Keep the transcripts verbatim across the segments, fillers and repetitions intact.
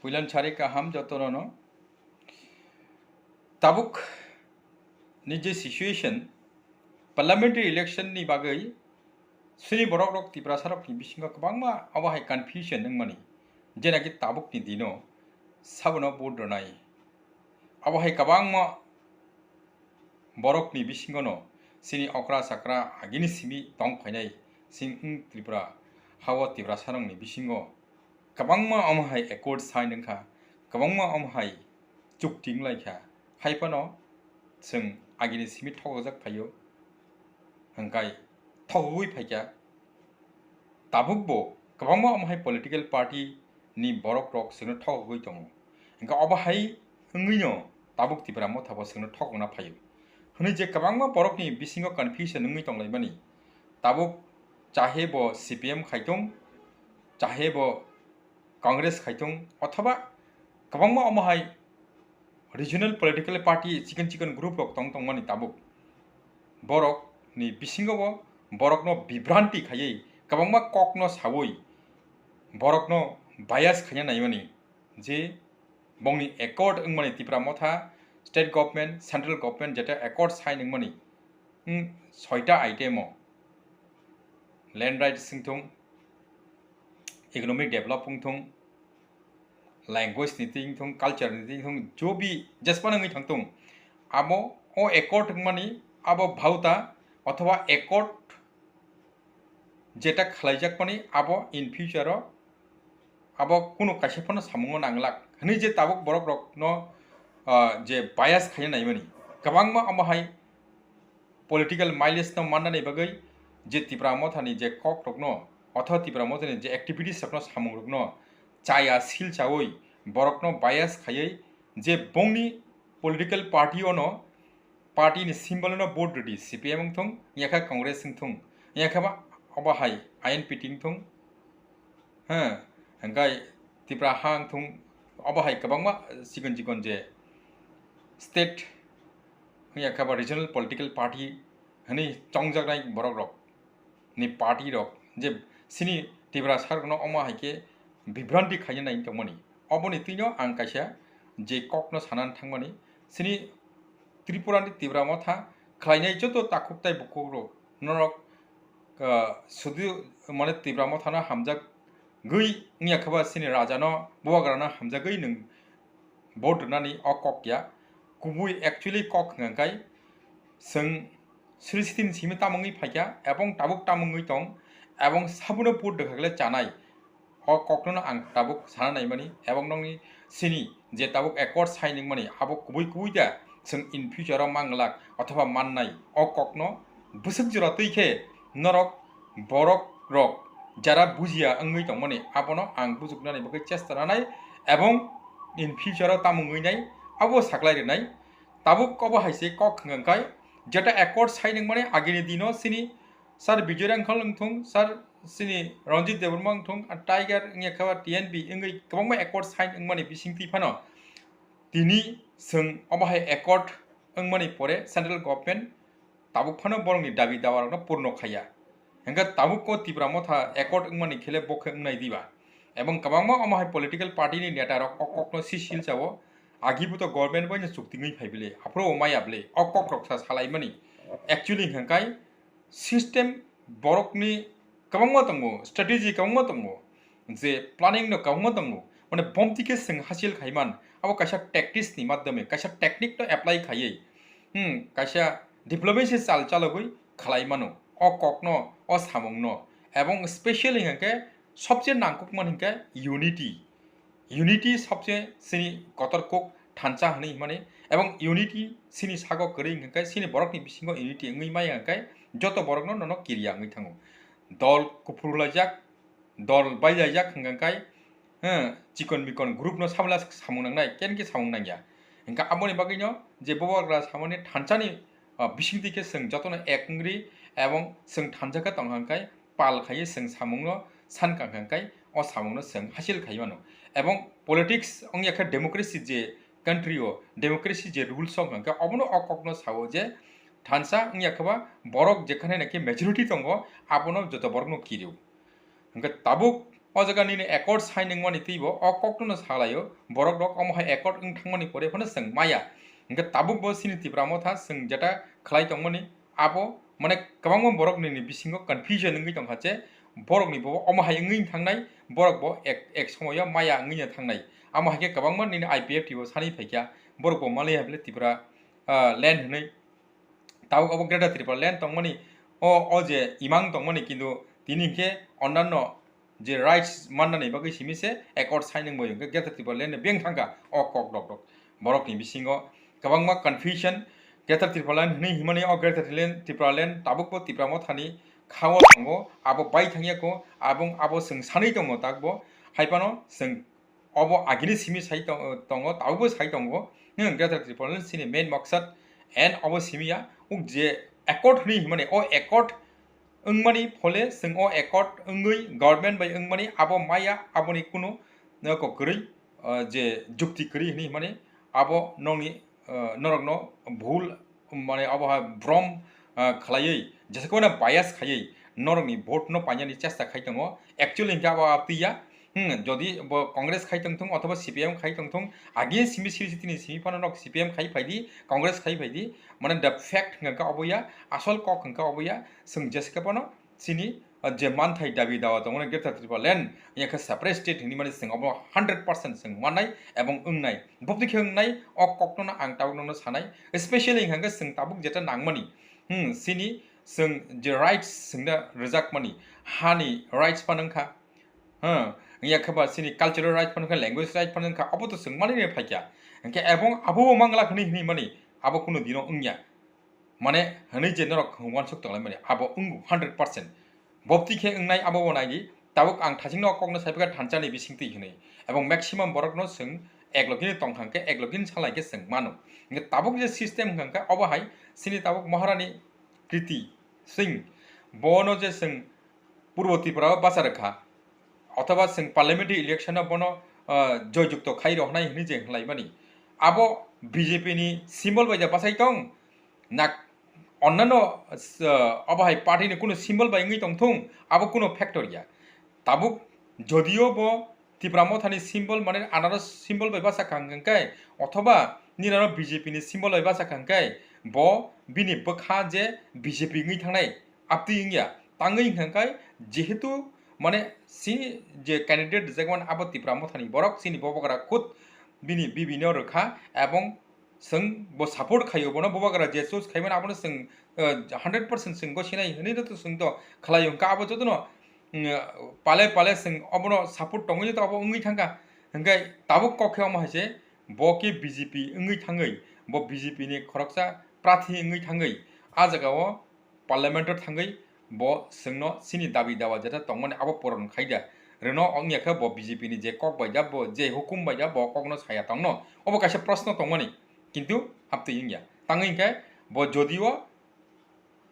Puilan sari kaham jotono no. Tabuk ni je situation, parliamentary election ni bagwi sini borok rok Tiprasa rok ni bisingo kwbangma abo hai confusion wngmani, je naki tabuk ni dino sabono vote rwnai. Abo hai kwbangma borok ni bisingo no sini okra sakra agini simi tong phainai sing wng Tripura hao Tiprasa rok ni bisingo kwbangma omo hai accord sign wngkha, kwbangma omo hai chukti wnglaikha, hai phano chwng agini simi thokjak phaio, hwnkhe thogwi phaikha. Tabukbo kwbangma omo hai political party ni borok rok chwngno thogwi tongo, hwnkhe obo hai wngwino tabuk Tipra Motha bo chwngno thokna phaio hwnwi je kwbangma borokni bisingo confusion wngwi tonglaimani. Tabuk chahe bo C P M khaitung, chahe bo Congress khaitung, othoba kwbangma omo hai regional political party chikon chikon group rok tong tongmani tabuk. Borok ni bisingo bo borokno bibranti khaiwi kwbangma kokno sawi borokno bias khaina naimani je bongni accord wngmani Tipra Motha, state government, central government jeta accord sign wngmani, hmm, soita item o land rights wngthung, economic develop wngthung, language ni twi wngthung, culture ni twi wngthung, jobi jesmano wngwi thangthung, abo o accord wngmani abo bhauta othoba accord jeta khlaijakmani abo in future o abo kunu kaisa phano samungo nanglak hwnwi je tabuk borok rokno, ah, je bias khaina naimani kwbangma omo hai political mileage no mannani bagwi je Tipra Mothani je kok rokno othoba Tipra Mothani je activities rokno samung rokno chaya sil chawi borokno bias khaiwi je bongni political party ono party ni symbol no vote rwdi, C P M wngthung, yakha Congress wngthung, yakha ba obo hai I N P T wngthung, ha, hwnkhe Tipra ha wngthung, obo hai kwbangma chikon chikon je state yakha ba regional political party hwnwi chongjaknai borok rok ni party rok je sini Tiprasa rokno omo hai khe bibranti khaina nai tongmani, oboni twino ang kaisa je kokno sanani thangmani, sini Tripura ni Tipra Motha khlainai joto takhuk tai bukhuk rok norok, ah, sudu mane Tipra Motha no hamjak gwi wngya khe ba sini raja no bubagra no hamjagwi nwng vote rwnani o kok ya. Kubui actually kok hwnkhe kai chwng srishti ni simi tamo wngwi phaikha ebong tabuk tamo wngwi tong ebong sabuno vote rwkha khe chanai. O kokno ang tabuk sana naimani ebong nokni sini je tabuk accord sign wngmani abo kubui kubui da chwng in future o manglak othoba mannai o kokno bwswk jora twi khe norok borok rok jara bujiya wngwi tongmani abono ang bujuknani bagwi chesta nanai ebong in future o tamo wngwi nai abo saklai rwnai. Tabuk obo hai se kok hwnkha kai jeta accord sign wngmani agini dino sini Sir Bijoy Rangkhal wngthung, Sir sini Ranjit Debbarma wngthung, a Tiger wngya khe ba T N B wngwi kwbangma accord sign wngmani bisingtwi phano tini chwng obo hai accord wngmani pore central government tabuk phano borokni dabi dawa rokno purno khaiya. Hwnkhe tabuk o Tipra Motha accord wngmani khele bo khe wngnai diba? Ebong kwbangma omo hai political party ni neta rok o kokno si silsa o, agi bo to government bai no chukti wngwi phai bile, aphuru o maya bile, o kok rok sa salaimani. Actually hwnkhe kai system borokni kwbangma tongo, strategy kwbangma tongo, je planning no kwbangma tongo, mane bomti khe chwng hasil khaiman, abo kaisa tactics ni madhyome, kaisa technique no apply khaiwi, hmm, kaisa diplomacy chal chalogwi khlai mano, o kokno, o samungno, ebong specially hwnkhe sobse nangkukmani hwnkhe unity. Unity sobse sini kotor kok thansa hwnwi himani, ebong unity sini sago kwrwi hwnkhe sini borokni bisingo unity wngwi maya hwnkhe joto borokno nono kiriya wngwi thango. Dol kuphurlaijak, dol bailaijak hwnkhe kai, eh, chikon mikon group no sabla samung nangnai, ken khe samung nangya. Hwnkhe aboni bagwino je bubagra samani thansani, ah, bisingtwi khe chwng jotono ek wngri ebong chwng thansa khe tongkha hwnkhe pal khaiwi chwng samungno san kha hwnkhe o samungno chwng hasil khai mano. Ebong politics wngya khe democracy je country o democracy je rules wngkha hwnkhe obono o kokno sao je thansa wngya khe ba borok jekhane naki majority tongo abono joto borokno kirio. Hwnkhe tabuk O jaga nini accord sign wngmani twibo o kokno salaio, borok rok omo hai accord wng thangmani pore phano chwng maya. Hwnkhe tabukbo chini Tipra Motha chwng jeta khlai tongmani abo, mane, kwbangma borok nini bisingo confusion wngwi tongkha je borokni bo omo hai wngwi thangnai, borok bo ek, ek somoyo maya wngwi thangnai. Amo hai khe kwbangma nini I P F T bo sani phaikha, borok bo maliya bile Tipra, ah, land hwnwi. Tabuk abo Greater Tripura Land tongmani, o, o je imang tongmani, kintu tini hwnkhe onnanno je rights mannani bagwi simi se accord sign wngbai hwnkhe Greater Tripura Land ni beng thangkha o kok dok dok. Borokni bisingo kwbangma confusion, Greater Tripura Land hwnwi himani o Greater Land, Tripura Land tabukbo Tipra Mothani khao tongo, abo bai thangya kho, abong abo chwng sanwi tongo takbo, hai phano chwng obo agini simi sai tong-, tongo, tabukbo sai tongo. Hmm, Greater Tripura Land chini main maksad, and obo simi ya, uk je accord hwnwi himani, o accord wngmani phole chwng o accord wngwi government bai wngmani abo maya, aboni kunu, uh, kok kwrwi, uh, je jukti kwrwi hwnwi himani abo nokni, uh, norokno bhul, mane abo ha brom, ah, khlaiwi, jesa khe bias khaiwi norokni vote no painani chesta khai tongo. Actually hwnkhe abo abtwi ya. Hmm, jodi bo Congress khai tongthung othoba C P M khai tongthung, agi simi simi sitini simi phano nok C P M khai phaidi, Congress khai phaidi, mane the fact hwnkhe obo ya, asol kok hwnkhe obo ya, chwng jesa khe phano chini, ah, je manthai dabi dawa tongmani Greater Tripura Land, ya khe separate state hinwi mani chwng obo hundred percent chwng mannai ebong wngnai. Boptwi khe wngnai, o kokno no ang tabuk nono sanai. Specially hwnkhe chwng tabuk jeta nangmani, hmm, chini chwng je rights chwngno rwjakmani, hani rights phano wngkha, hmm, ya khe ba chini cultural rights phano wngkha, language rights phano wngkha, obo to chwng manwi phaikha. Hwnkhe ebong abo mangla hwnwi hinwi mani, abo kunu dino wngya. Mane hwnwi je norok wansuk tonglaimani, abo wngo hundred percent. Boptwi khe wngnai abo bo naidi, tabuk ang thachingno o kokno sai phakha thansa ni bisingtwi hwnwi. Ebong maximum borokno chwng eklogini tongthang khe, eklogini salai khe chwng mano. Hwnkhe tabuk je system hwnkha khe obo hai chini tabuk Maharani Kriti Singh, bono je chwng Purbo Tripura o bacha rwkha, othoba chwng parliamentary election o bono, ah, joyjukto khai rohornai hwnwi je hwnlaimani, abo B J P ni symbol bai da bachai tong, na onnano, ah, obo hai party ni kunu symbol bai wngwi tongthung, abo kunu factor ya. Tabuk jodio bo Tipra Mothani symbol, mane anaros symbol bai bachakha hwnkhe, othoba nini ano B J P ni symbol bai bachakha hwnkhe, bo bini bwkha je B J P wngwi thangnai, aptwi wngya. Tangwi hwnkhe, jehetu, mane, chini je candidate rijak mani abo Tipra Mothani borok, chini Bubagra khud bini bibino rwkha, ebong chwng bo support khaio, bono Bubagra je choose khaimani abono chwng, eh, hundred percent chwng gosinai hwnwi to chwng to khlaio, hwnkhe abo jotono, mm, pale pale chwng obono support tongwi to abo wngwi thangkha, hwnkhe tabuk kok khe omo hai se bo khe B J P wngwi thangwi, bo B J P ni khoroksa prathi wngwi thangwi, ah jaga o Parliament o thangwi bo chwngno chini dabi dawa jeta tongmani abo puron khai da? Rwno wngya khe bo B J P ni je kok bai da, bo je hukum bai da, bo kokno saya tongno? Obo kaisa proshno tongmani, kintu aptwi wngya. Tangwi hwnkhe bo jodio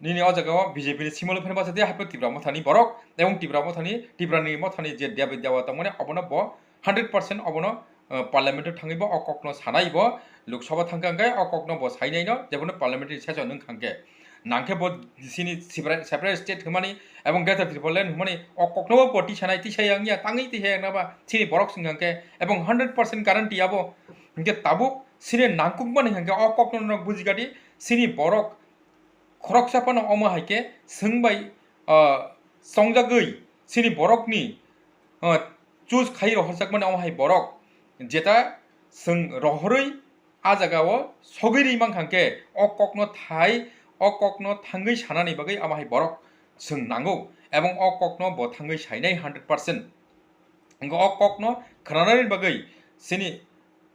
nini o jaga o B J P ni simolo phano bachadi, haikhe Tipra Mothani borok ebong Tipra Mothani, Tipra ni Mothani je dabi dawa tongmani obono bo hundred percent obono, uh, Parliament o thangwi bo o kokno sanai bo, Lok Sabha thangkha hwnkhe o kokno bo sainai no, jebono parliamentary session wngkha hwnkhe. Nangkhe bo chini separate, separate state hwnmani ebong Greater Tripura Land hwnmani o kokno bo, bo tisanai, tisai wngya, tangwi tisai wngna ba chini borok swngkha hwnkhe, ebong hundred percent guarantee abo. Hwnkhe tabuk chini nangkukmani hwnkhe o kokno no bujikadi, chini borok khoroksa phano omo hai khe swng bai, ah, chongjagwi chini borokni, ah, choose khai rohorjakmani omo hai borok jeta chwng rohorwi ah jaga o sogwi ri mankha hwnkhe o kokno thai, o kokno thangwi sanani bagwi omo hai borok chwng nango, ebong o kokno bo thangwi sainai hundred percent. Hwnkhe o kokno khwnanani bagwi chini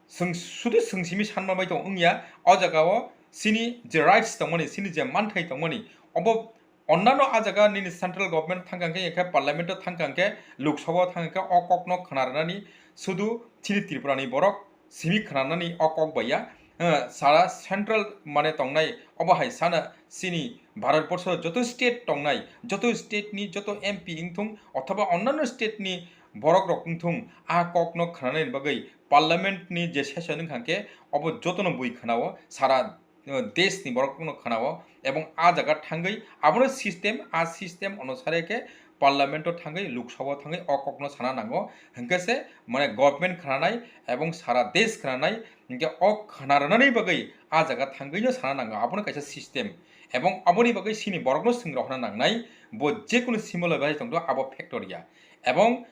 chwng sudu chwng simi sanma bai tong wngya, o jaga o chini je rights tongmani, chini je manthai tongmani, obo onnano ah jaga nini central government thangkha hwnkhe, hwnkhe parliament o thangkha hwnkhe, Lok Sabha o thangkha hwnkhe, o kokno khwna rwnani sudu chini Tripura ni borok simi khwnanani o kok bai ya. Eh, sara central mane tongnai obo hai sana chini Bharat borsho joto state tongnai, joto state ni joto M P wngthung othoba onnano state ni borok rok wngthung, a kokno khwnanani bagwi parliament ni je session wngkha hwnkhe obo jotono bui khwnao, sara, uh, desh ni borok no khwnao, ebong a jaga thangwi abono system, a system onusare khe Parliament o thangwi, Lok Sabha o thangwi o kokno sana nango. Hinkhe se mane government khnanai ebong sara desh khnanai, hinkhe o khna rwnani bagwi a jaga thangwino sana nango. Abono kaisa system. Ebong aboni bagwi sini borokno swng rohorna nangnai, bo jekunu simoloi bai tongdo abo factor ya. Ebong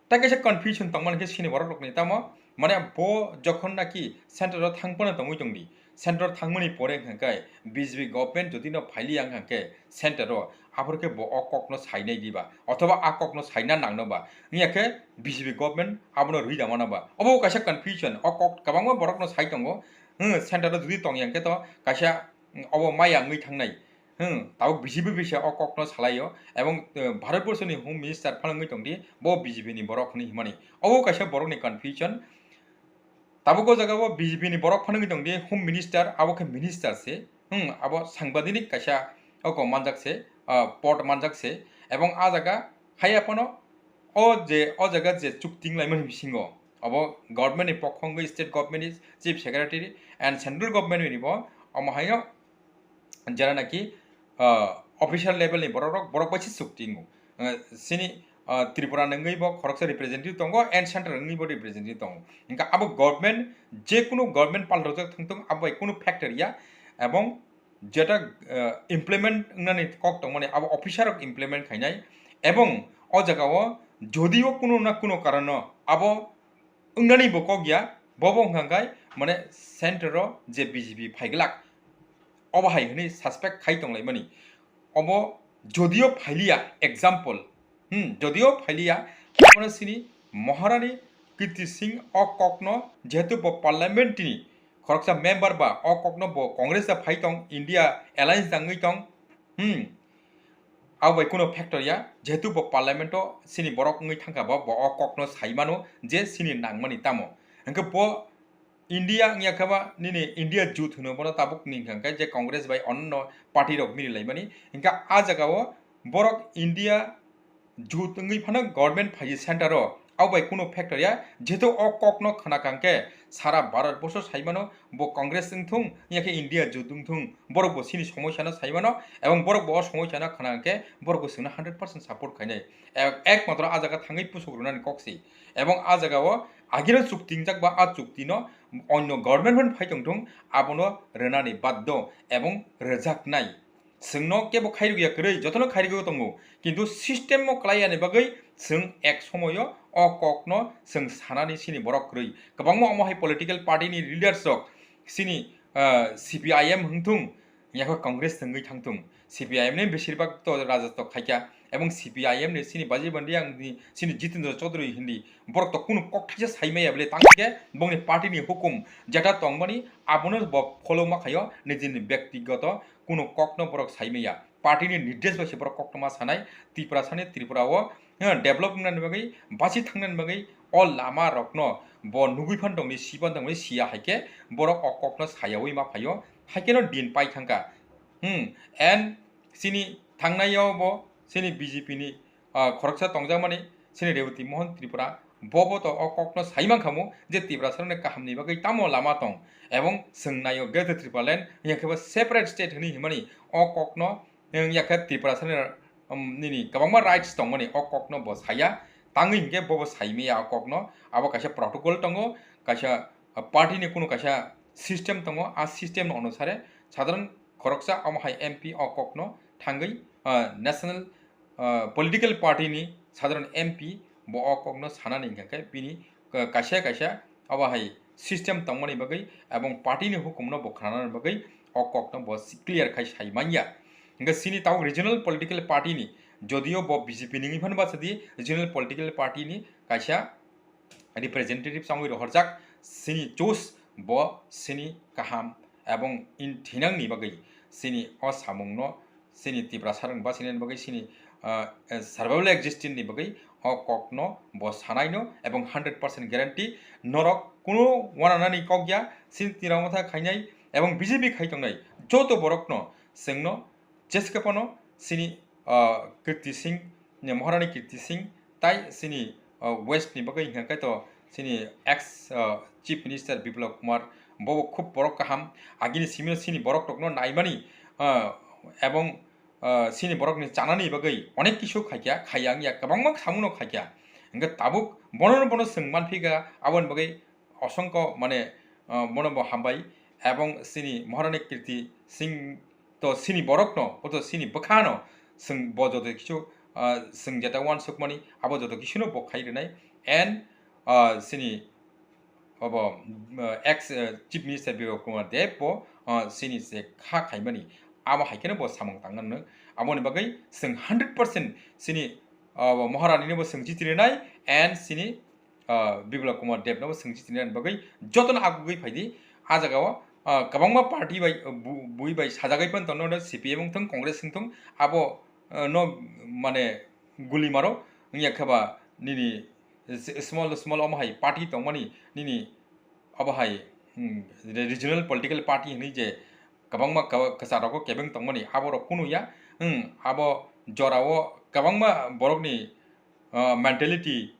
tai kaisa confusion tongmani khe sini borok rokni tamo, mane bo jokhon naki center o thangphano tongwi tongdi, center o thangmani pore hwnkhe B J P government jodi no phailiya hwnkhe center o, aphor khe bo o kokno sainai diba, othoba a kokno saina nangno ba, wngya khe B J P government abono rwi da mano ba, obo kaisa confusion. O kok kwbangma borokno sai tongo, hmm, center o jodi tongya hwnkhe to kaisa, hmm, obo maya wngwi thangnai. Hmm, tabuk B J P bisa o kokno salaio, ebong, eh, Bharat Borso ni Home Minister phano wngwi tongdi, bo B J P ni borok hwnwi himani. Obo kaisa borok ni confusion. Tabuk o jaga o B J P ni borok phano wngwi tongdi, Home Minister, abo khe minister se. Hmm, abo sangbadik kaisa oko manjak se, ah, pod manjak se. Ebong a jaga haiya phano o je, o jaga je chukti wnglaimani bisingo, abo government ni pokho wngwi state government ni chief secretary and central government ni bo omo haino jera naki, ah, official level ni borok rok, borok bai se chukti wngo. Ah, sini, ah, Tripura ni wngwi bo khoroksa representative tongo and central wngwi bo representative tongo. Hinkhe abo government, jekunu government palrojak thangthung, abo bai kunu factor ya, ebong jeta, ah, implement wngnani kok tongmani abo officer rok implement khainai, ebong o jaga o jodio kunu na kunu karono abo wngnani bo kok ya, bobo wngkha khe mane center o je B J P phaiglak, obo hai hwnwi suspect khai tonglaimani. Obo jodio phailiya, example, hmm, jodio phailiya, abono sini Maharani Kirti Singh o kokno, jehetu bo parliament ni khoroksa member ba, o kokno bo Congress da phai tong, India alliance da wngwi tong, hmm, abo bai kunu factor ya, jehetu bo parliament o sini borok wngwi thangkha, bo, bo o kokno sai mano je sini nangmani tamo. Hinkhe bo India wngya khe ba nini India Jut hwno, bono tabuk ni hwnkha khe je Congress bai onno party rok mili laimani. Hinkhe a jaga o borok India Jut wngwi phano government phai center o, abo bai kunu factor ya, jehetu o kokno khna kha hwnkhe sara Bharat borsho sai mano, bo Congress wngthung, wngya khe India Jut wngthung, borok bo sini somosya no sai mano, ebong borok bo o somosya no khna hwnkhe borok bo chwngno hundred percent support khainai. Ek-, ekmatro a jaga thangwi pusuk rwnani kok se. Ebong a jaga o agiro chukti wngjak ba, a chukti no onno government phano phai tongthung, abono rwnani baddo ebong rwjaknai. Chwngno kebo khairokya kwrwi, jotono khairokgwi tongo, kintu system o kwlai yani bagwi chwng ek somoyo o kokno chwng sanani sini borok kwrwi. Kwbangma omo hai political party ni leaders rok sini, ah, C P I M hwngthung, yakho Congress thwngwi thangthung, C P I M ni besirbak to rajotwo khaikha, ebong C P I M ni sini Baji Bandiya wngdi, sini Jitendra Chaudhary hindi, borok to kunu kok thaisa sai maya bole, tang khe bongni party ni hukum jeta tongmani abono bo follow ma khaio, nijini byaktigoto kunu kokno borok sai maya, party ni nirdesh bai se borok koktwma sanai. Tiprasa ni Tripura o, eh, develop wngnani bagwi, basi thangnani bagwi o lama rokno bo nugwi phan tongni, si phan tongni, siya hai khe borok o kokno sayawi ma phaio, hai kheno din pai thangkha. Hmm, and sini thangnai o bo sini B J P ni, ah, khoroksa tongjakmani sini Reboti Mohan Tripura, bobo to o kokno sai mankhamu je Tiprasa rokni kahamni bagwi tamo lama tong, ebong chwng naio Greater Tipraland, wngya khe bo separate state hwnwi himani o kokno, wngya khe Tiprasa ni, um, nini kwbangma rights tongmani o kokno bo saya, tangwi hinkhe bobo sai maya o kokno, abo kaisa protocol tongo, kaisa, uh, party ni kunu kaisa system tongo, a system ni onusare sadharan khoroksa omo hai M P o kokno thangwi, ah, national, ah, political party ni sadharan M P bo o kokno sanani hwnkha khe bini ka-, kaisa kaisa obo hai system tongmani bagwi ebong party ni hukumno bo khnanani bagwi o kokno bo si-, clear khai sai manya. Hwnkhe sini tabuk regional political party ni, jodio bo B J P ni wngwi phano bachadi, regional political party ni kaisa representative chongwi rohorjak, sini choose bo sini kaham ebong in thinangni bagwi sini o samungno sini Tiprasa rok ba sini bagwi sini, ah, eh, survival existence ni bagwi o kokno bo sanaino ebong hundred percent guarantee norok kunu wananani kok ya, sini Tipra Motha khainai ebong B J P khai tongnai joto borokno chwngno jeske phano sini, ah, Kirti Singh, Maharani Kirti Singh, tai sini, ah, West ni bagwi hwnkha khe to sini ex, ah, Chief Minister Biplab Kumar, bo khub borok kaham, agini simi sini borok rokno naimani, ah, ebong ah, chini borokni chanani bagwi onek kisu khaikha, khaiya wngya, kwbangma samungno khaikha. Hwnkhe tabuk bono, bono chwng manphikha, aboni bagwi osongkho, mane, ah, bono bo hambai. Ebong chini Maharani Kirti Singh to chini borokno, bo to chini bwkhano chwng bo joto kisu, ah, chwng jeta uansukmani, abo joto kisuno bo khai rwnai. And, ah, chini obo, ah, ex, ah, Chief Minister Biplab Kumar Deb bo, ah, chini se kha khaimani, abo hai kheno bo samung tangna nw. Aboni bagwi chwng hundred percent chini, ah, Maharani no bo chwng jiti rwnai and chini, ah, Biplab Kumar Deb no bo chwng jiti rwnai bagwi jotono agugwi phaidi. Ah jaga o, ah, kwbangma party bai, bu-, bui bai sajagwi phan tonno, C P M wng thung, Congress wng thung, abo, ah, no mane guli maro wngya khe ba nini s-, small small omo hai party tongmani nini obo hai, hmm, re-, regional political party hinwi je kwbangma kwa-, kwcharo kebeng tongmani aborok kunu ya, hmm, abo jorao kwbangma borokni, ah, mentality,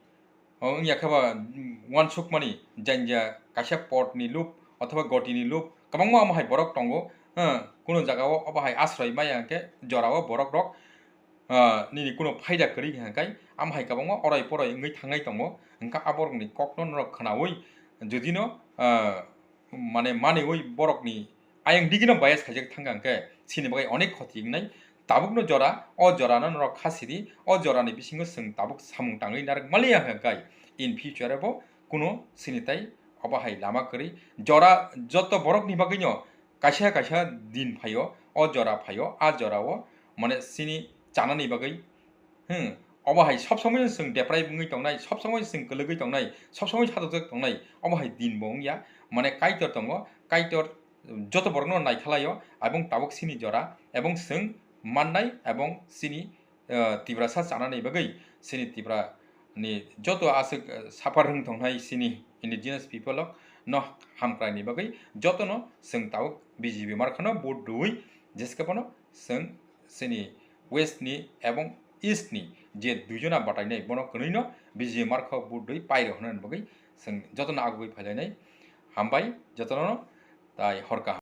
oh, wngya khe ba, hmm, uansukmani janja kaisa podni lup othoba gotini lup kwbangma omo hai borok tongo, hmm, kunu jagao obo hai asroi maya hwnkhe jorao borok rok, ah, nini kuno phaida kwrwi hwnkhai, amo hai kwbangma oroi poroi wngwi thangnai tongo, hwnkha aborokni kokno norok khwnaui judino, ah, mane maniui borokni ayang digino bias khaijak thangkha hwnkhe, chini bagwi onek khoti wngnai. Tabukno jora, o jorano norok kha sidi, o jorani bisingo chwng tabuk samung tangwi narwk maliya hwnkhe, in future bo kuno chini tai obo hai lama kwrwi. Jora joto borokni bagwino kaisa kaisa din phaio, o jora phaio, a jorao mane chini chanani bagwi, hmm, obo hai sob somoi chwng deprai wngwi tongnai, sob somoi chwng kwlwgwi tongnai, sob somoi satokjak tongnai, obo hai din bo wngya. Mane Kaitor tongo, Kaitor joto borokno naikha laio, ebong tabuk chini jora, ebong chwng mannai, ebong chini, eh, Tiprasa chanani bagwi chini Tipra ni joto aswk, eh, suffer wng tongnai chini indigenous people rok no hamkraini bagwi jotono chwng tabuk B J P markhano vote rwui jeske bono chwng chini west ni ebong east ni je duijona batainai bono kwnwino B J P markho vote rwui pairok hwnani bagwi chwng jotono agugwi phailainai. Hambai jotono tai hor kaham.